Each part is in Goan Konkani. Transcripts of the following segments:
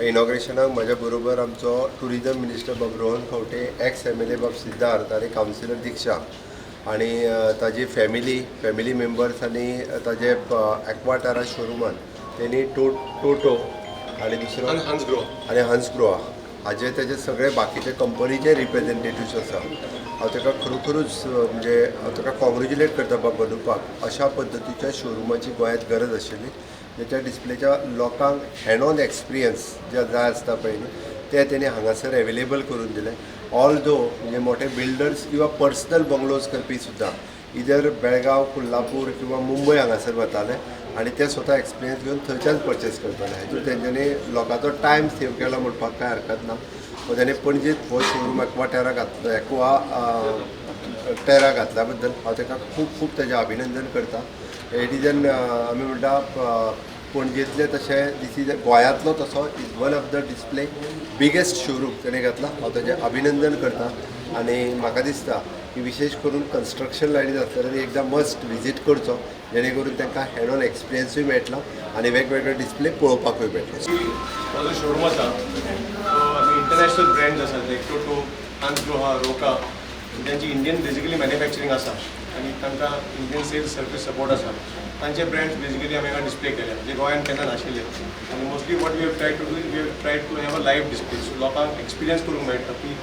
इनॉग्रेशनाक म्हज्या बरोबर आमचो टुरिजम मिनिस्टर बाब रोहन खंवटे, एक्स एमएलए बाब सिद्धार्थ आनी कावन्सिलर दीक्षा आनी ताजी फॅमिली मेंबर्स आनी ताजे एक्वाटेरा शोरुमान तेणी टोटो आनी दुसरो हंस ग्रोहा. आनी हंस ग्रोहा हाजे तेजे सगळे बाकीचे कंपनीचे रिप्रेझेंटेटिव्स आसा. हांव ताका खरोखरूच म्हणजे हांव ताका कॉंग्रेच्युलेट करता बाब अनुपाक. अशा पद्दतीच्या शोरुमाची गोंयांत गरज आशिल्ली, ज्याच्या डिस्प्लेच्या लोकांक हँड ऑन एक्सपिरियन्स जे जाय आसता पळय न्ही, ते तेणी हांगासर एवेलेबल करून दिले. ऑल दो म्हणजे मोठे बिल्डर्स किंवा पर्सनल बंगलोज करपी सुद्दां इधर बेळगांव, कोल्हापूर किंवा मुंबय हांगासर वताले आनी ते स्वता एक्सपिरियन्स घेवन थंयच्यान परचेस करताले. हातूंत तेंच्यांनी लोकांचो टायम सेव केला म्हणपाक कांय हरकत ना. सो तेणी पणजेत हो शोरूम एक्वा टेरा घातलो. एक्वा टेरा घातल्या बद्दल हांव ताका खूब खूब तेजें अभिनंदन करता. It is an आमी म्हणटा पणजेंतले तशें this is गोंयांतलो तसो is one of the display biggest showroom तेणें घातला. हांव ताजें अभिनंदन करता आनी म्हाका दिसता की विशेश करून कन्स्ट्रक्शन लायनीन आसतल्यांनी एकदां मस्ट विजीट करचो, जेणे करून तांकां हँड ऑन एक्सपिरियन्सूय मेळटलो आनी वेगवेगळे डिस्प्ले पळोवपाकूय मेळटले. हो जो शोरूम आसा तो आमी इंटरनॅशनल ब्रँड्स आसात लायक टोटो, हान्सग्रोहा, रोका, तांची इंडियन बेजिकली मॅन्युफॅक्चरींग आसा आनी तांकां इंडियन सेल्स सर्वीस सपोर्ट आसा. तांचे ब्रँड्स बेजिकली आमी हांगा डिस्प्ले केल्या, जे गोंयांत केन्ना नाशिल्ले. आनी mostly what we have tried to do, we have tried to have a live display, so लोकांक एक्सपिरियन्स करूंक मेळटा की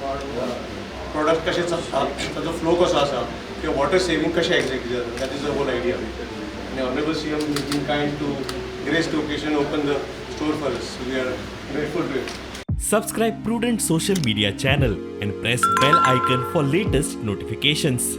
प्रोडक्ट कशें चलता, ताचो फ्लो कसो आसा किंवा वॉटर सेवींग कशें एक्झॅक्टली जाता. That is the whole idea. आनी Honourable CM has been kind to grace the occasion, open the store for us. We are grateful to it. Subscribe Prudent Social Media channel and press bell icon for latest notifications.